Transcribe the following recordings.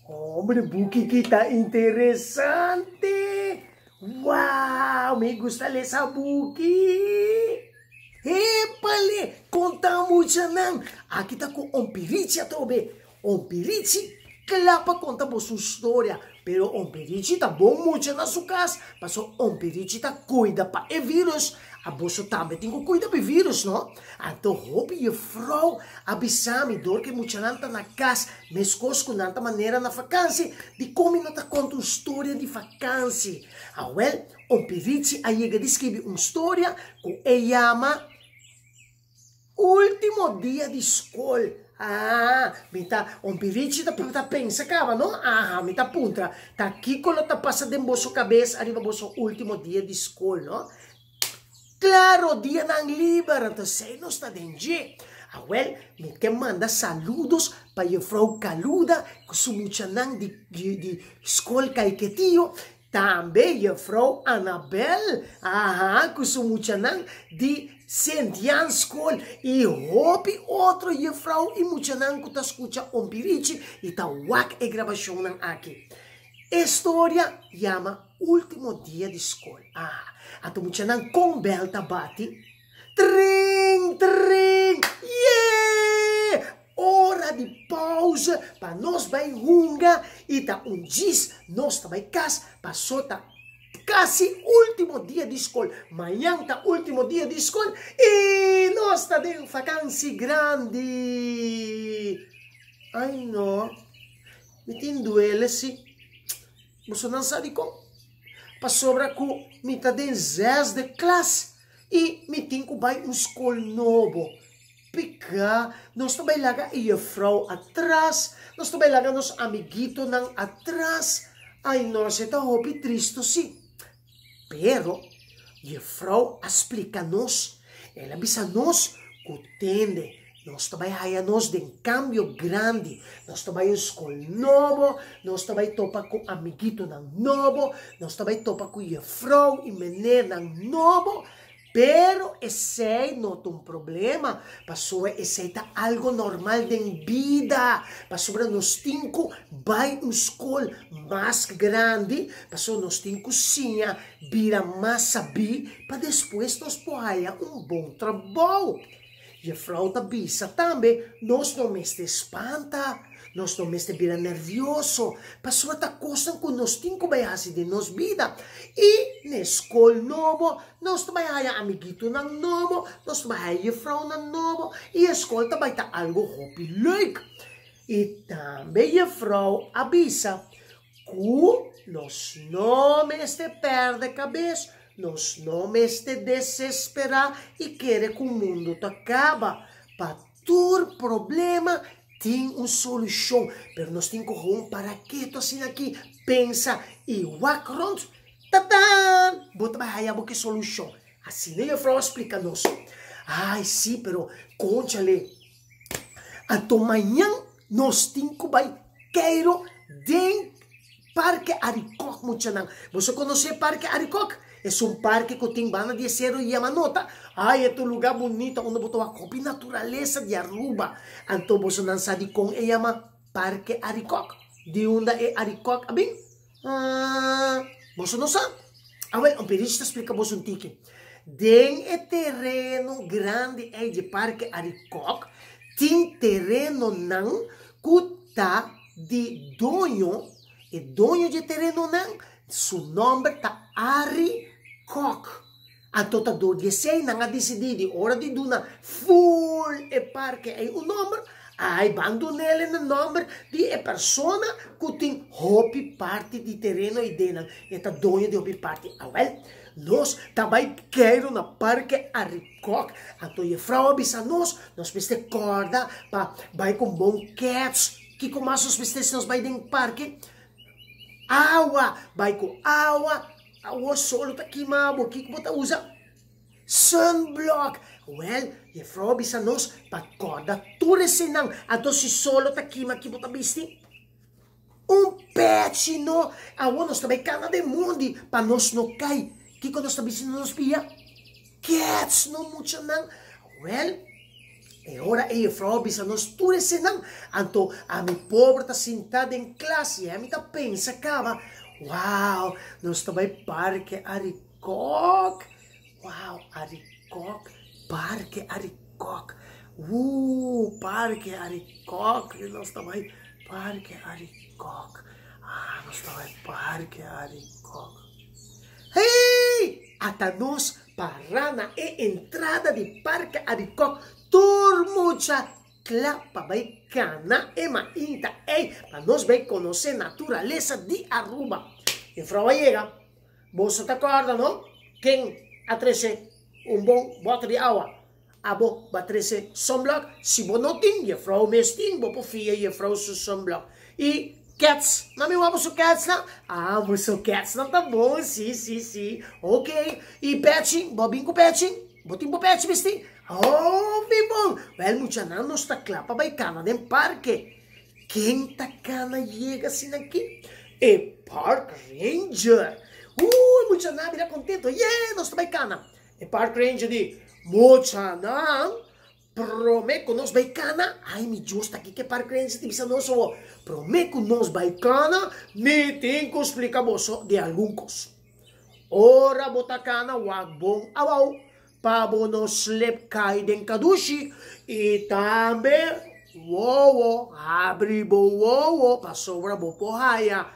Hombre, buki ki ta interesante! Wow, mi gusta lesa buki! Epale, konta muchanan! Aki ta ku Ompirichi atrobe. Ompirichi kla pa konta boso un storia, pero Ompirichi ta bon mucha na su kas, paso Ompirichi ta kuida pa e virus. A boso tambe tin ku kuida pa e virus, no? Anto hopi jefrou a bisa mi dor ku e muchanan ta na kas meskos ku nan ta manera na fakansi, dikon mi no ta konta un storia di fakansi? Awèl, Ompirichi a yega di skibi un storia ku e yama Ultimo dia di skol. Ah, mi ta, Ompirichi ta ta pensa kaba, no? Aha, mi ta puntra, ta kiko lo ta pasa den boso kabes ariba boso ultimo dia di skol, no? Claro, dianan liber, anto esei nos ta den dje. Awel, mi ke manda saludos pa Juffrouw Caluda ku su muchanan di di Skol Caiquetio, tambe Juffrouw Anabel, aha, ku su muchanan di Sint Jan Skol i hopi otro juffrouw i muchanan ku ta skucha Ompirichi i ta wak e grabashonnan aki. E storia yama Ultimo dia di skol. Ah, anto muchanan kon bèl ta bati? Tring, tring! Yee! Ora di pauze pa nos bai hunga i ta un djis nos ta bai kas paso ta kasi ultimo dia di skol. Mañan ta ultimo dia di skol i nos ta den fakansi grandi. Ai no, mi tin duele si. Boso nan sa dikon? Pasobra ku mi ta den zesde klas i mi tin ku bai un skol nobo. Piká, nos ta bai laga e jefrou atras, nos ta bai laga nos amiguitonan atras. Ai no, esei ta hopi tristu si. Pero, jefrou a splika nos, el a bisa nos ku tende, nos ta bai haya nos den kambio grandi, nos ta bai un skol nobo, nos ta bai topa ku amiguitonan nobo, nos ta bai topa ku jefrou i menernan nobo, Pero esei no ta un problema, pasobra esei ta algo normal den bida, pasobra nos tin ku bai un skol mas grandi, pasobra nos tin ku siña bira mas sabí pa despues nos por haya un bon trabou. Jefrou ta bisa tambe, nos no mester spanta, nos no mester bira nervioso, pasobra ta kosnan ku nos tin ku bai hasi den nos bida. I n'e skol nobo, nos ta bai haya amiguitonan nobo, nos ta bai haya jefrounan nobo, i e skol ta bai ta algu hopi leuk. I tambe jefrou a bisa Ku nos no mester pèrdè kabes, nos no mester desesperá i kere ku mundu ta kaba. Pa tur problema tin un solushon, pero nos tin ku hou un para ketu asina aki, pensa i wak rònt. Tatan! Bo ta bai haya bo ki solushon. Asina jufrou a splika nos. Ai sí, pero kónchale. Anto mañan nos tin ku bai keiro den Parke Arikok, muchanan. Boso konosé Parke Arikok? Es un parke ku tin banda di e sero Yamanota. Ai, e ta un lugá bunita unda bo ta wak hopi naturalesa di Aruba. Anto bosonan sa dikon e yama Parke Arikok? Di unda e Arikok a bin? Boso no sa? Awel, un perish ta splika boso un tiki. Den e tereno grandi ei di Parke Arikok tin terenonan ku ta di doño, e doño di e terenonan su nòmber ta Ari Kok. Anto ta dor di esei nan a disidí di ora di duna ful e parke ei un nòmber, ai ban dun'el na nòmber di e persona ku tin hopi parti di tereno ei den nan. E ta doño di hopi parti. Awèl, nos ta bai keiru na Parke Arikok. Anto jefrou a bisa nos, nos mester kòrda pa bai ku un bon kèts. Kiko mas nos mester si nos bai den parke? Awa! Bai ku awa. Awor solo ta kima bo, kiko bo ta usa? Sunblock! Wel, jefrou a bisa nos pa kòrda tur eseinan. Anto si solo ta kima, ki bo ta bisti? Un pechi no! Awor nos ta bai kana den mondi pa nos no kai. Kiko nos ta bisti na nos pia? Kèts no, muchanan. Wel. E ora e jefrouw a bisa nos tur esenan, anto ami pober ta sinta den klas i ami ta pensa kaba, Wow, nos ta bai Parke Arikok! Wow, Arikok, Parke Arikok, wuu, Parke Arikok, nos ta bai Parke Arikok, ah, nos ta bai Parke Arikok. Hey! Ata nos Pará na e entrada di Parke Arikok tur mucha kla pa bai kana e mainta ei pa nos bai konosé naturalesa di Aruba. Juffrouw a yega. Boso ta kòrda no? Ken a trese un bon bòter di awa? Abo ba trese sunblock? Si bo no tin, jefrouw mes tin, bo por fia jefrouw su sunblock. I kets, mami wak bo su ketsnan? Ah, bo su ketsnan ta bon, si, si, si. Ok, i pechi, bo a bin ku pechi? Bo tin bo pechi bisti? Hopi bon! Wèl muchanan nos ta kla pa bai kana den parke. Ken ta kana yega asina aki? E park ranger! Ui, muchanan a bira kontento, Ye, nos ta bai kana! E park ranger di, Muchanan, prome ku nos bai kana, ai mi Dios ta kiko e park ranger ta bisa nos awo, prome ku nos bai kana, mi tin ku splika boso di algun kos. Ora bo ta kana wak bon abou pa bo no slip kai den kadushi i tambe wowo, habri bo wowo pasobra bo por haya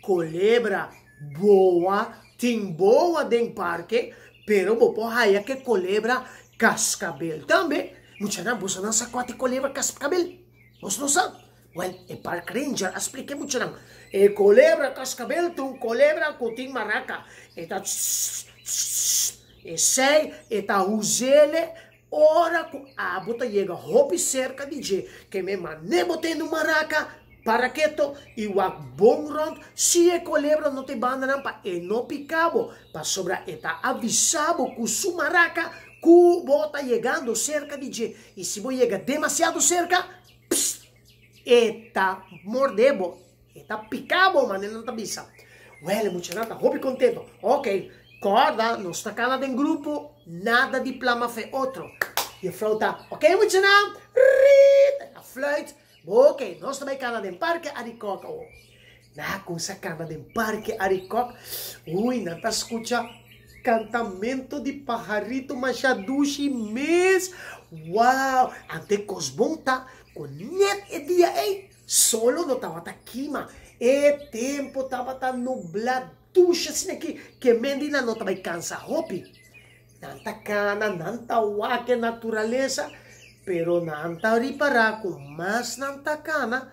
Kolebra, boa, tin boa den parke, pero bo por haya ke kolebra kaskabel tambe. Muchanan, boso nan sa kua ta e kolebra kaskabel? Boso no sa? Wèl, e park ranger a splika e muchanan, E kolebra kaskabel ta un kolebra ku tin maraka. E ta tss, tss, esei e ta huzele ora ku abo ta yega hopi serka di dje. Ke me mane bo tende un maraka, Para keto i wak bon rond si e kolebra no ta e bandanan pa e no pika bo, pasobra e ta avisa bo ku su maraka ku bo ta yegando serka di dje, i si bo yega demasiado serka, psst, e ta morde bo, e ta pika bo, manera nan ta bisa. Wèl, e muchanan ta hopi kontento. Oke, kòrda, nos ta kana den grupo, nada di plama fe otro. Jufrou ta, Oke muchanan, riit, el a fluit. Oke, nos ta bai kana den Parke Arikok awo. Nan a kumsa kana den Parke Arikok. Ui, nan ta skucha kantamento di paharito masha dushi mes. Wow! Anto e kos bon ta ku nèt e dia ei solo no tabata kima. E tempu tabata nublá dushi asina ki ke men di nan no ta bai kansa hopi. Nan ta kana, nan ta wak e naturalesa, pero nan ta ripará ku mas nan ta kana,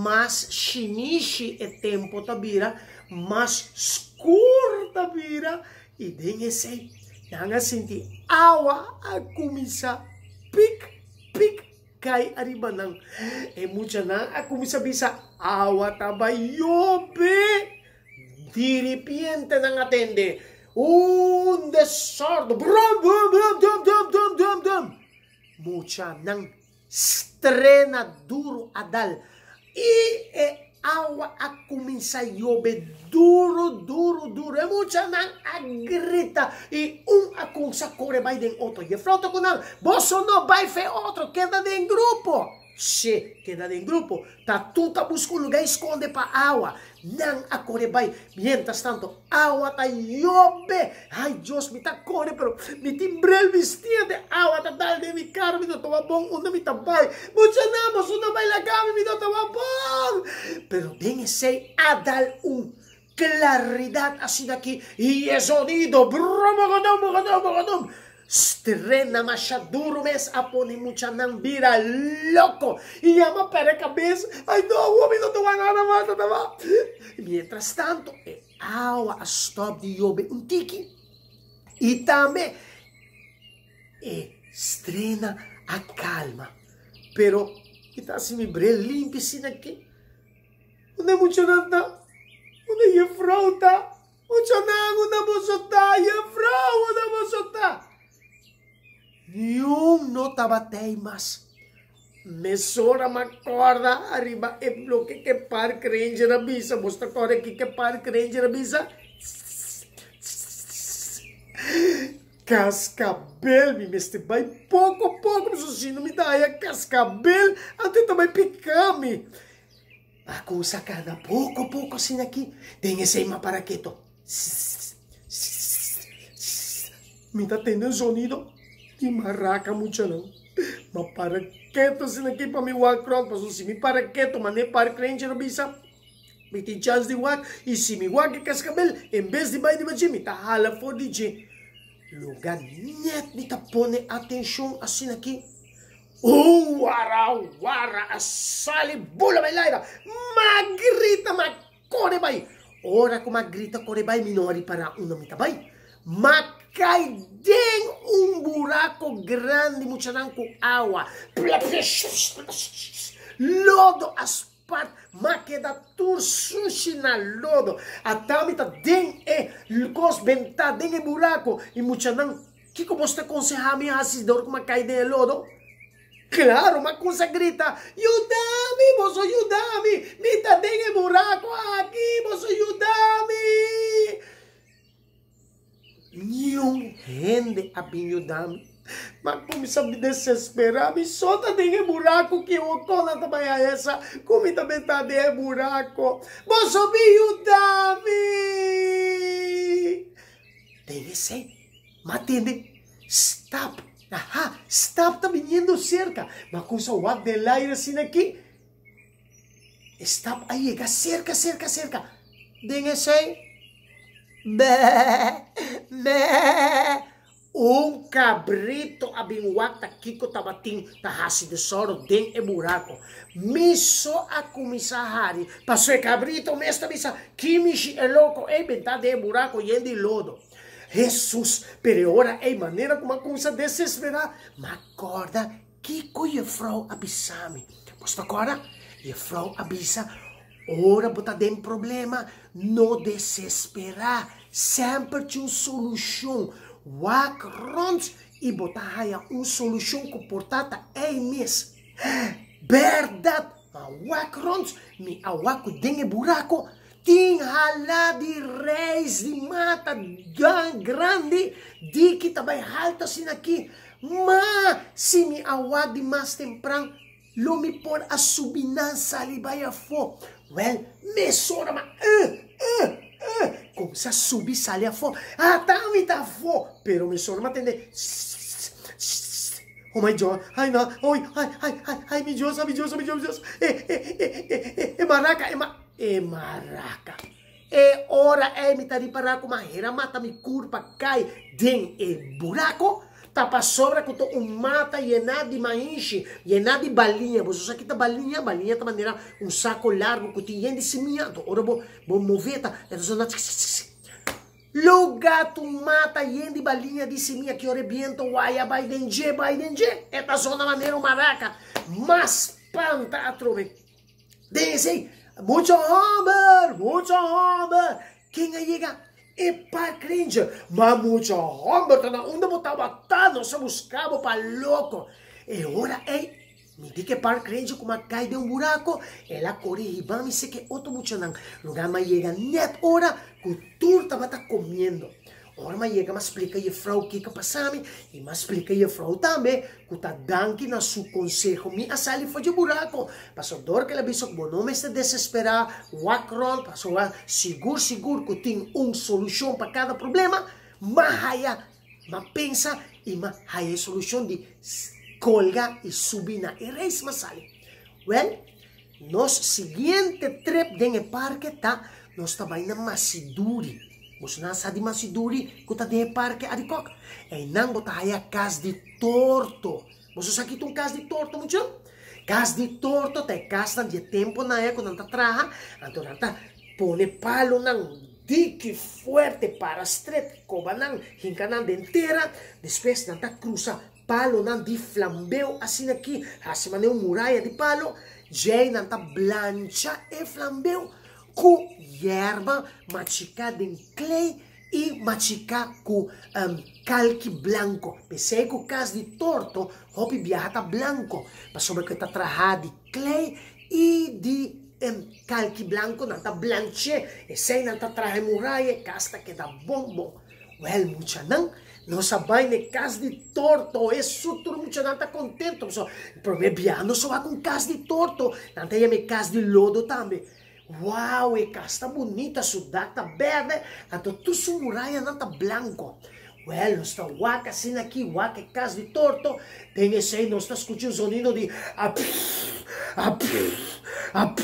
mas shinishi e tempu ta bira, mas skur ta bira, i den esei nan a sinti awa a kuminsá pik pik kai ariba nan. E muchanan a kuminsá bisa, Awa ta bai yobe! Diripiente nan a tende un desordo, brum brum brum dum dum dum dum dum. Muchanan strena duru a dal i e awa a kuminsá yobe duru duru duru. E muchanan a grita i un a kumsa kore bai den otro. Jefrouw ta ku nan, Boso no bai fe otro, keda den grupo. She keda den grupo ta tur ta buska un luga esconde pa awa. Nan a core bay. Mientras tanto awa ta yobe. Ay Dios mi ta core pero mi tin bril bisti ante awa ta dal den mi cara mi no ta wak bon unda mi ta bay. Muchanan boso no bay laga mi mi no ta wak bon. Pero den esey a dal un Claridad asina aki y e zonido bromogodom mogodom mogodom strena masha duro mes a pone muchanan bira loco y yama perde cabes ay no awo mi no ta wak nada mas nada mas mientras tanto e awa a stop di yobe un tiki y tambe e strena a calma pero kita haci mi bril limpi asina aki. Unda e muchanan ta? Unda e jefrouw ta? Muchanan, unda boso ta? Jefrouw, unda boso ta? Niun no tabat'ei mas. Mesora m'a kòrda ariba e loke ke park ranger a bisa. Boso ta kòrda kiko e park ranger a bisa? Cascabel, mi mester bai poco poco, pasobra si no mi ta haya cascabel, anto e ta bai pica mi. A cuminsa cana poco poco asina aki, den esey mi a para keto. Mi ta tende un sonido di maraca muchanan. Mi a para keto asina aki pa mi wak rond, pasobra si mi para keto mane park ranger a bisa, Mi tin chans di wak i si mi wak e kaskabel, en bes di bai riba dje, mi ta hala for di dje. Luga nèt mi ta pone atenshon asina ki un wara wara a sali bula bai laira. M'a grita, m'a kore bai. Ora ku m'a grita kore bai, mi no a ripará unda mi ta bai. M'a kai den un burako grandi, muchanan, ku awa. Lodo a Pat, m'a keda tur sushi na lodo. Ata mi ta den e kos bentá den e buraco i muchanan, kiko bos ta konsehá mi hasi dor ku m'a kai den e lodo? Klaro, m'a kuminsá grita, Yuda mi! Boso yuda mi! Mi ta den e buraco aki! Boso yuda mi! Niun hende a bin yuda mi. M'a kuminsá desesperá. Mi so ta den e buraku ki okona ta bai haña sa ku mi ta bentá den e buraku. Boso bin yuda mi! Den esei, m'a tende, Stap! Aha! Stap ta biniendo serka! M'a kuminsá wak den laire asina aki. E stap a yega serka, serka, serka. Den esei, Bèè! Bèè! Un kabrito a bin wak ta kiko tabatin ta hasi desòrdu den e burako. Mi so a kuminsá hari, paso e kabrito mes ta bisa, Ki mishi e loko ei bentá den e burako yen di lodo. Hesus! Pero e ora ei, manera ku mi a kuminsá desesperá, mi a kòrda Kiko jefrou a bisa mi? Bos ta kòrda? Jefrou a bisa, Ora bo ta den problema, no desesperá. Semper tin un solushon. Wak rònt i bo ta haña un solushon ku por ta ta ei mes. Bèrdat! Ma wak rònt, mi a wak ku den e burako tin halá di reis di mata grandi diki ta bai haltu asina aki. Ma si mi a wak di mas tempran, lo mi por a subi nan sali bai afó. Wèl, mesora mi a uh, uh, uh, kumsa subi sali afó. Ata mi ta afó! Pero mesora mi a tende sss, sss, Oh my Dios, ai no, oi, ai, ai, ai, ai, mi Dios, mi Dios, mi Dios, mi Dios, e, e, e, e, e, e maraca, e ma, e maraca. E ora ei mi ta ripará ku manera mata mi kurpa kai den e buraku, ta pasobra ku ta un mata yená di mainshi, yená di baliña. Boso sa ki ta baliña? Baliña ta manera un sako largu ku tin yen di simia. Anto ora bo bo move ta e ta sona tsk-tsk-tsk. Lugá ta un mata yen di baliña di simia ki ora e biento waya bai den dje, bai den dje, e ta sona manera un maraka. Mas spanta atrobe. Den esei, mucha hòmber, mucha hòmber! Ken a yega? E park ranger. Ma mucha hòmber ta na unda bo tabata, nos a buska bo pa loko. E ora ei, mi di ku e park ranger kuma a kai den un burako, el a kore hiba mi seke otro muchanan. Lugá mi a yega nèt ora ku tur tabata komiendo. Ora m'a yega m'a splika jefrou kiko a pasa mi i m'a splika jefrou tambe ku ta danki na su konseho mi a sali for dje burako. Pasobra dor ku el a bisa ku bo no mester desesperá, wak rònt pasobra sigur sigur ku tin un solushon pa kada problema, m'a haya, m'a pensa i m'a haya e solushon di kolga i subi na e reis m'a sali. Wèl, Nos siguiente trip den e parke ta nos ta bai na Masiduri. Boso nan sa di Masiduri ku ta den e parke Arikok? Einan bo ta haya kas di torto. Boso sa kita un kas di torto mucha? Kas di torto ta e kasnan di e temponan ei ku nan ta traha, anto nan ta pone palonan diki fuerte para stret, koba nan, hinka nan den tera, despues nan ta krusa Palonan di flambeu asina ki hasi manera un muraya di palo, djei nan ta blancha e flambeu ku yerba machiká den klei i machiká ku kalki blanko. P'esei ku kas di torto hopi biaha ta blanko, pasobra ku e ta trahá di klei i di kalki blanko nan ta blanch'é, esei nan ta traha e muraya, e kas ta keda bon bon. Wèl muchanan, Nos a bai na e kas di torto. Hesu, tur muchanan ta kontento pasobra promé biaha nos a wak un kas di torto. Nan ta yama e kas di lodo tambe. Wow, e kas ta bunita, su dak ta bèrdè, anto tur su murayanan ta blanko. Wèl, nos ta wak asina aki, wak e kas di torto, den esei nos ta skucha un zonido di apff, apff, apff.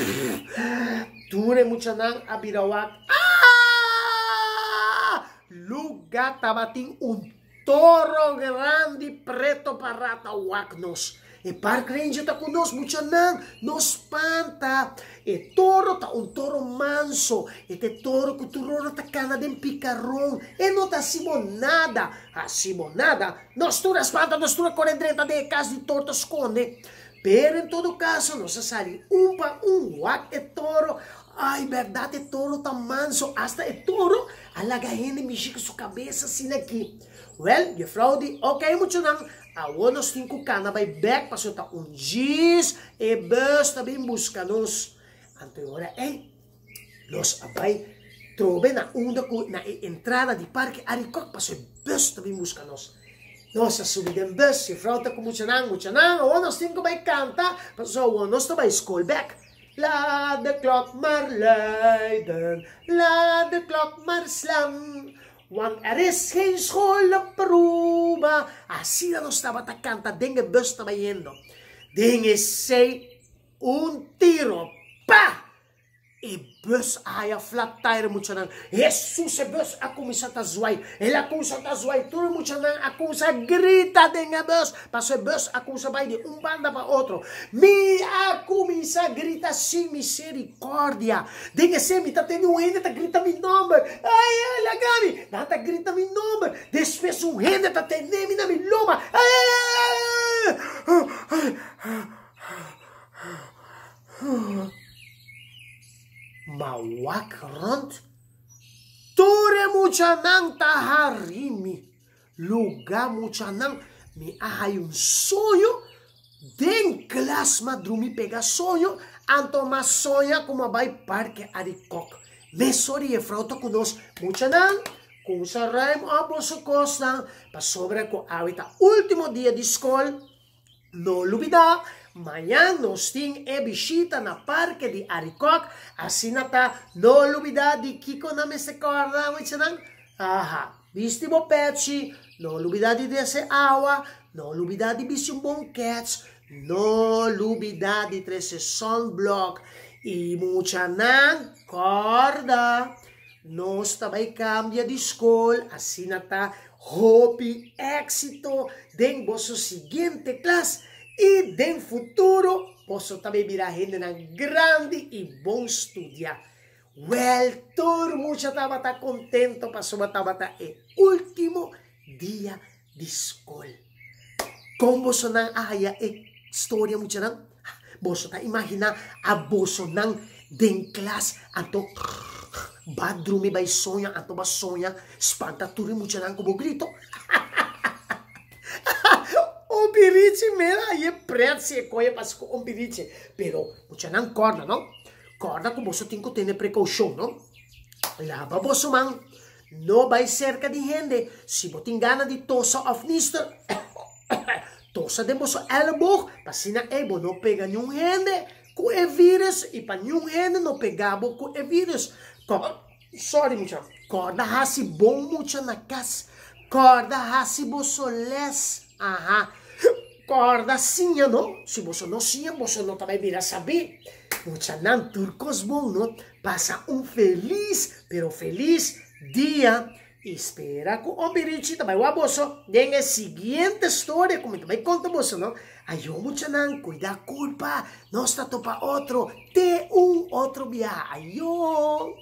Tur e muchanan a bira wak, Aah! Lugá tabatin un toro grandi preto pará ta wak nos. E park ranger ta ku nos, muchanan, no spanta. E toro ta un toro manso. E ta e toro ku tur ora ta kana den pikaron. E no ta hasi bo nada. Hasi bo nada? Nos tur a spanta, nos tur a kore drenta den e kas di torto skonde. Pero en todo kaso nos a sali un pa un wak e toro. Ai, bèrdat e toro ta manso. Asta e toro a laga hende mishi ku su kabes asina aki. Wèl, jefrou di, Oké muchanan, awor nos tin ku kana bai bèk pasobra ta un djis e bùs ta bin buska nos. Anto e ora ei nos a bai trobe na unda ku na e entrada di Parke Arikok pasobra e bùs ta bin buska nos. Nos a subi den bùs, jefrou ta ku muchanan, Muchanan, awor nos tin ku bai kanta pasobra awor nos ta bai skol bèk. Laat de klok maar luiden, laat de klok maar slaan, want er is geen school op Aruba. Asina nos tabata kanta den e bus ta bayendo. Den esei un tiro, pa! E bus a haya flat tire muchanan. Hesus e bus a kuminsá ta zwai. El a kuminsá ta zwai. Tur e muchanan a kuminsá grita den e bus. Paso e bus a kuminsá bai di un banda pa otro. Mi a kuminsá grita sin miserikòrdia. Den esei mi ta tende un hende ta grita mi nòmber. Ai, ai, laga mi! Nan ta grita mi nòmber. Despues un hende ta tene mi na mi loma. Ai, ai, ai, ai, ai. Ma wak rònt, tur e muchanan ta hari mi. Lugá muchanan, mi a haña un soño den klas m'a drumi pega soño, anto m'a soña ku m'a bai Parke Arikok. Mesora e jefrou ta ku nos, Muchanan, kumsa ruim òp boso kosnan, pasobra ku awe ta último dia di skol. No lubidá, mañan nos tin e bishita na Parke di Arikok, asina ta no lubidá di kiko nan mester kòrda muchanan. Aha, bisti bo pèchi, no lubidá di trese awa, no lubidá di bisti un bon kèts, no lubidá di trese sunblock i muchanan kòrda Nos ta bai kambia di skol, asina ta hopi éksito den boso siguiente klas i den futuro boso ta bai bira hendenan grandi i bon studiá. Wèl, tur mucha tabata kontento pasobra tabata e último dia di skol. Kon bosonan a haya e storia muchanan? Boso ta imaginá a bosonan den klas anto ba drumi bai soña anto ba soña spanta tur e muchanan ku bo grito? Un birichi mira a e pret si e koe pasa ku un birichi. Pero muchanan kòrda no, kòrda ku boso tin ku tene prekoushon no. Laba boso man. No bai serka di hende. Si bo tin gana di tosa òf nister, tosa den boso èleboog pa asina ei bo no pega niun hende ku e vírùs i pa niun hende no pega bo ku e vírùs. Sòri mucha. Kòrda hasi bon mucha na kas. Kòrda hasi boso lès. Aha. Kòrda siña no. Si boso no siña boso no ta bai bira sabí. Muchanan tur kos bon no. Pasa un felis, pero felis dia y spera cu Ombi Richie ta bay wak boso den e siguiente storia cu mi ta bay conta boso no. Ayo muchanan, cuida culpa, nos ta topa otro te un otro biaha. Ayo!